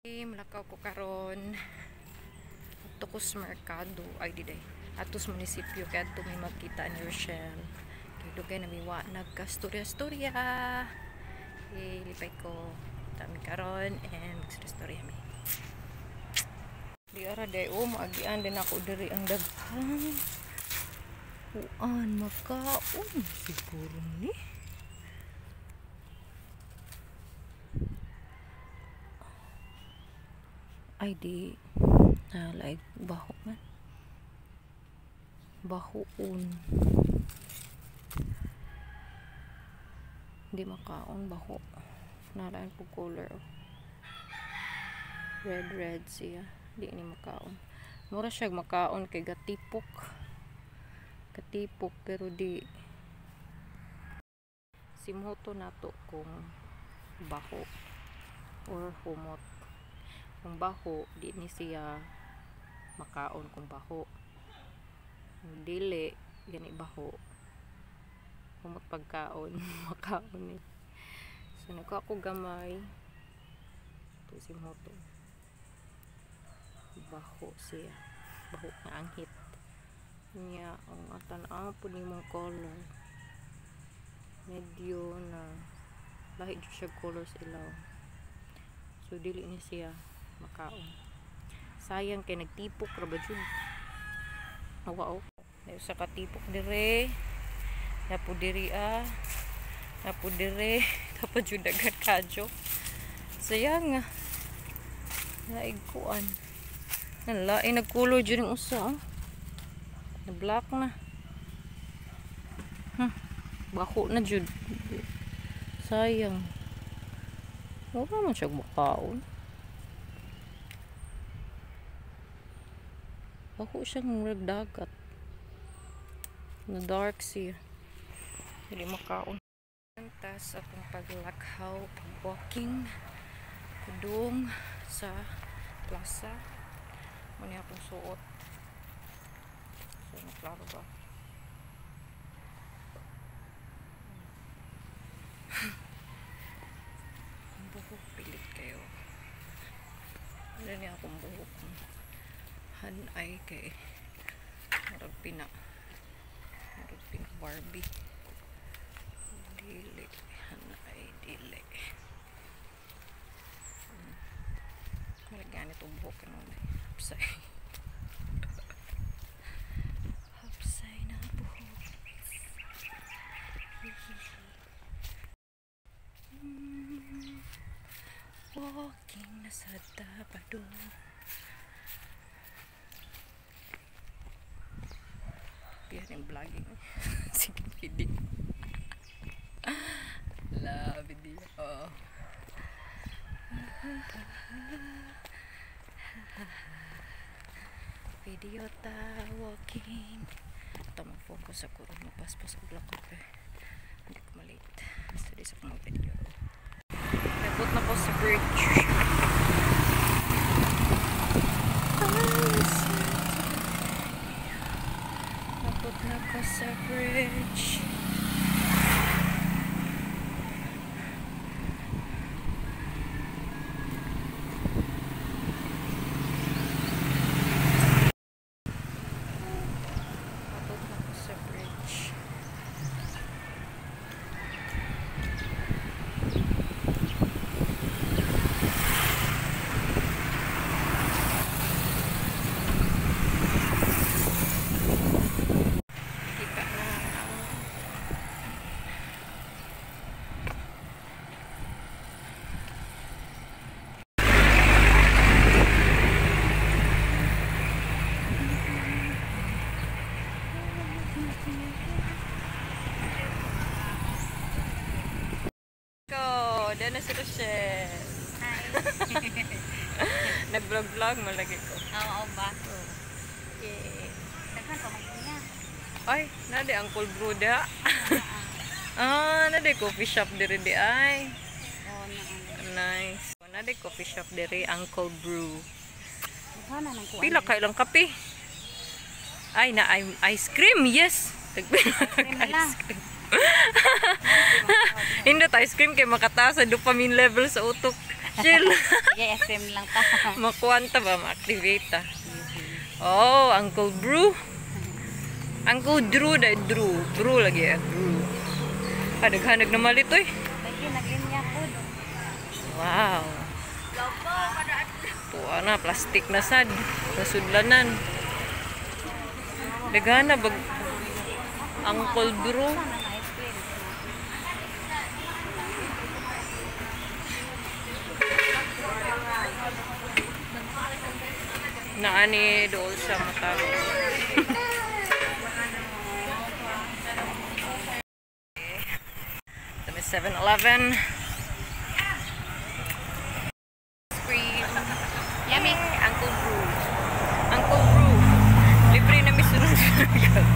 Mulakaw ko karon. Adto ko sa merkado. Ay, di day. Adto sa munisipyo kay adto may magkita ni Rochelle. Kay dugay na miwa nagkastorya-storya. Eh, lipay ko. Tami karon and magstorya mi. Di ara day oh, maagian din ako diri ang daghan. Kuan makaon siguro ni. Ay di na like baho man. Bahoon. Hindi makaon baho. Nalain po color. Oh. Red red siya. Di ni makaon. Mura siya makaon kay gatipok. Katipok pero di simhoto nato kung baho or humot. Kung baho, di ni siya makaon kung baho. Kung dili, gani baho. Humot pagkaon, makaon ni. So nagkuha ko gamay. Ito simhoto. Baho siya. Baho nga anghit. Niya, ang atan-aw po ni mong color. Medyo na lahi jud siya color sa ilaw. So dili ni siya makaon. Sayang kay nagtipok ra ba jud. Awa oh. May usa ka tipok dire. Napo diri ah. Napo dire. Dapat jud daghan kadyo. Sayang ah. Naig kuan. Nalain nagkulor jud yung usa oh. Na black na. Bako na jud. Sayang. Wala man siya makaon. Bako siyang murag dagat. Na dark siya. Dili makaon. Tas akong paglakhaw, pag-walking padung sa plaza. Muna akong suot. So, naklaro ba? Ang buhok, pilit kayo. Ano niya akong buhok? Hanay kay murag pina Barbie. Dili. Hanay, dili. Murag ganit ang buhok. Ano, hapsay. Hapsay na buhok. Walking na sa Sabado. Yan yung vlogging. Sige, video. La, video. Video ta, walking. Ito, mag-focus ako. Mapaspas ko lang ako. Hindi ko malate. So, di sa akong mag-video. Nabot na ko sa bridge. Nabot na ko sa bridge. Nabot na ko sa bridge. Kita na ko, dana si Rochelle. Hi. Nag-vlog-vlog malagi ko. Oo ba? Okay. Daghan pa man niya. Ay, nade ang cold brew da. Ah, nade coffee shop diri di ay. Oo na. Nice. Nade coffee shop diri ang cold brew. Daghan na nang kuan. Pila kay lang kape? Ay, na ay, ice cream. Yes. Tagpila Cream na lang. ice cream. Indot ice cream kay makataas sa dopamine level sa utok. Chill. Sige, ice cream lang ta. Makuanta ba? Ma-activate ta. Oh, Uncle Brew. Uncle Drew dahil Drew. Brew lagi eh. Brew. Hadaghanag na malit oy. Lagi, naglinya po. Wow. Tuwa na, plastic na sad. Nasudlanan. Daghana bag Uncle Drew. Sana na ice cream. Naani dool siya matalo. Ito may 7-Eleven. Cream. Yummy. Uncle Brew. Uncle Brew. Libre na misunod.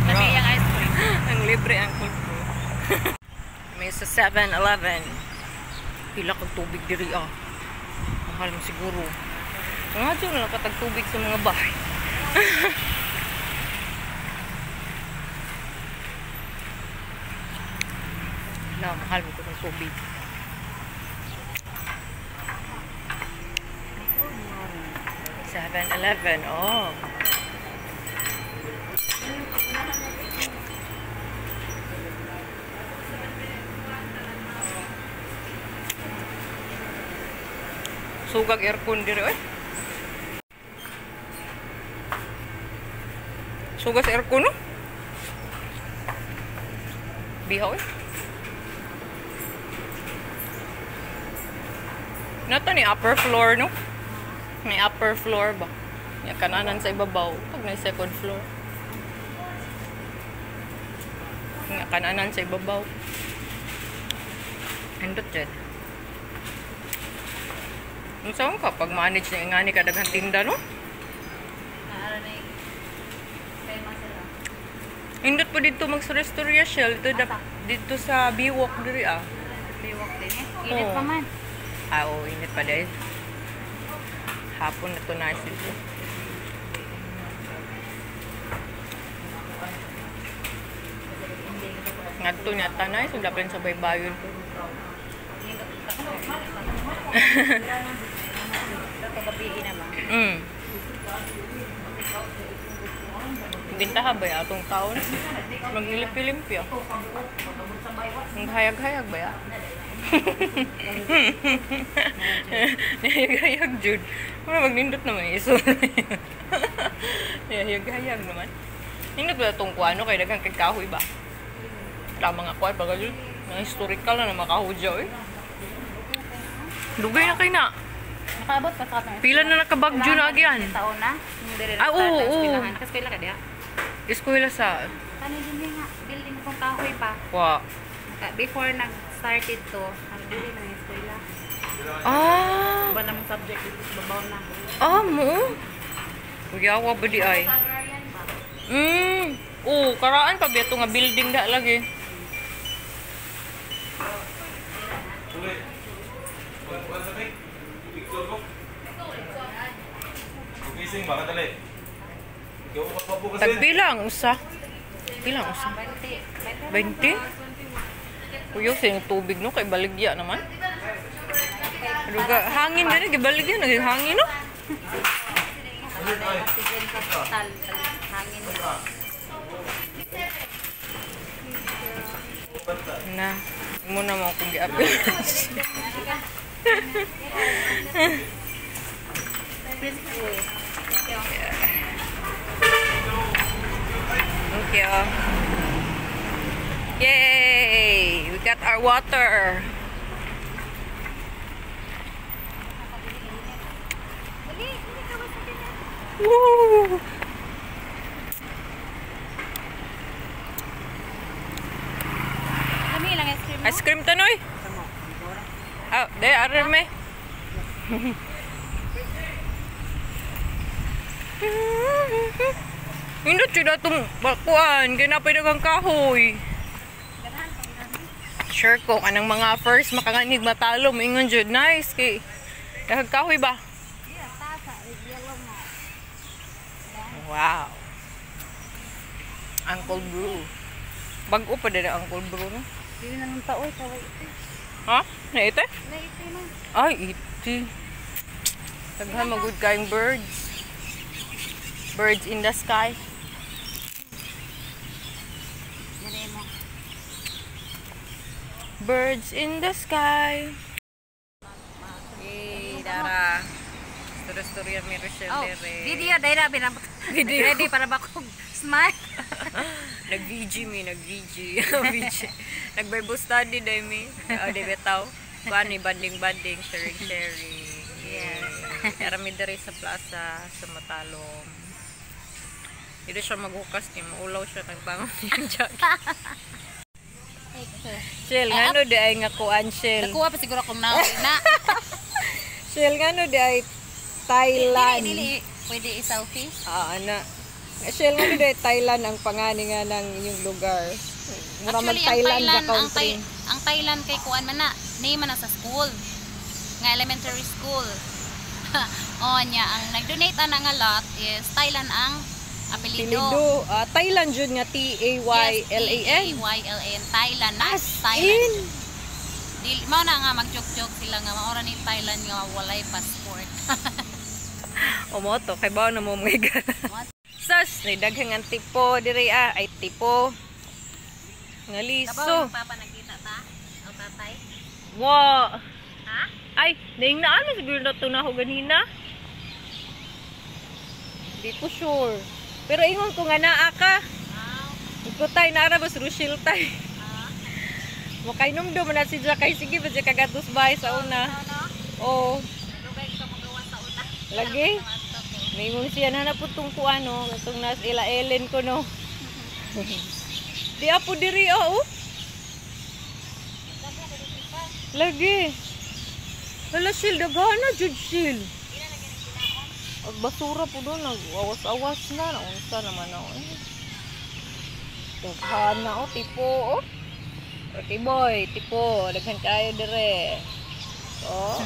Lami yung ice cream. Ang libre Uncle Brew. May sa 7-Eleven. Pila kag tubig diri ah. Mahal mo siguro. Nga dyan na nakatag tubig sa mga bahay. Na, mahal mo ko ng tubig. 7-Eleven, oh. Sugag aircon diri oy. Sugas aircon no? Bihaw eh. Nato ni upper floor no? May upper floor ba? May kananan sa ibabaw. Pag na second floor. May kananan sa ibabaw. Indot dyan. Ang saan ka pag manage na ingani ka daghang tinda no? Naara na yung famous sila. Indot po dito mag-restorya siya. Dito, dito sa Biwok diri ah. Biwok din eh. Init Oo. pa man. Ah, oo, init pa dahil. Hapon na to na dito. Ngadto niya tanay, so dapat sa baybayon. Pero kagabi naman. Bintaha ba ya atong taon? Maglilipi-limpyo. Maghayag-hayag ba ya? Nahayag-hayag, Jude. Mura magnindot naman iso. Nahayag-hayag naman. Nindot ba itong kuano kay daghang kay kahoy ba? Tama nga kuan baga Jude. Mga historical na makahudya eh. Dugay na kay na. Nakaabot pa sa katong. Pila na nakabagyo na agyan. Taon na. Hindi Ah, oo, oo. Kasi pila ka diha. Eskwela sa Kani din nga building kong kahoy pa. wa. Before nag-started to, ang dili na yung eskwela. Ah, Ba namang subject dito sa babaw na. ah mo. Kuyawa ba di ay? Agrarian ba? Oh, karaan pa ba nga building da lagi. Tagpilang usa. Pilang usa? 20. 20? Kuya, sa tubig no kay baligya naman. Duga, hangin gani gibaligya naging hangin no. Hangin na. Na, mo na mo akong giapil. Thank you. Yay! We got our water. Woo! Kami lang ice cream mo? Ice cream tanoy. Ah, de arre me. Indot jud atong bakuan, kay napay daghang kahoy. Sure ko kanang mga first makanganig matalo moingon jud nice kay daghang kahoy ba? Yeah, tasa with yellow mo. Wow. Uncle Brew. Bag-o pa din ang Uncle Brew no? Dili na nang taoy kaway ite. Ha? Na ite? Na ite man. Ay, ite. Daghan magud kayong birds. Birds in the sky. Dali mo. Birds in the sky. Hey, Dara. Storya-storya mi Rochelle Oh, dere. video dahil na binab Video. Ready para ba kong smile? Nag-VG mi, nag-VG. VG. Nag-Bible study day mi. Oh, di bitaw. Kuan ni banding-banding, sharing-sharing. Yes. Dara mi dere sa plaza sa Matalom. Dito siya maghukas ni maulaw siya nagbangon yung jacket. Shell, ngano di ay nga kuan, Shell? Nakuha pa siguro akong na. Na. Shell, ngano di ay Thailand? Dili, dili pwede i-selfie. Ah, ana. Shell, ngano di ay Thailand ang pangani nga ng inyong lugar? Mura man Actually, ang Thailand Thailand, ka ang, country. Ang Thailand kay kuan man na, name man na sa school. Nga elementary school. Oh, niya ang nag-donate ana nga lot is Thailand ang apelyido. Pilido. Ah, Thailand jud nga Taylan. Yes, T-A-Y-L-A-N. Thailand na. As Thailand. in. Dili mao na nga mag-joke-joke sila nga maora ni Thailand nga walay passport. O mo to kay bawo na mo mga higala. What? Sus, nay daghang ang tipo diri ah, ay tipo. Nga liso. Kabaw yung papa nagkita ta? O tatay? Wa. Ha? Ay, naingnaan mo siguro na ito na ako ganina. Di ko sure. Pero ingon ko nga naa ka. Wow. Iko tay, naara ba si Rochelle tay. Ah. Makainom do man na si Jack kay sige ba siya kagatos bahay sa una. Ano? Oo. Dugay ka magawa sa una. Lagi. May siya na na po itong kuano, itong nas ila Ellen ko no. Di apo diri oh. Lagi. Hala Shil, daghana jud Shil. Ag basura po doon, nag-awas-awas na, naunsa naman ako eh. Daghana oh, tipo oh. Okay boy, tipo, daghan kayo dire. Oh.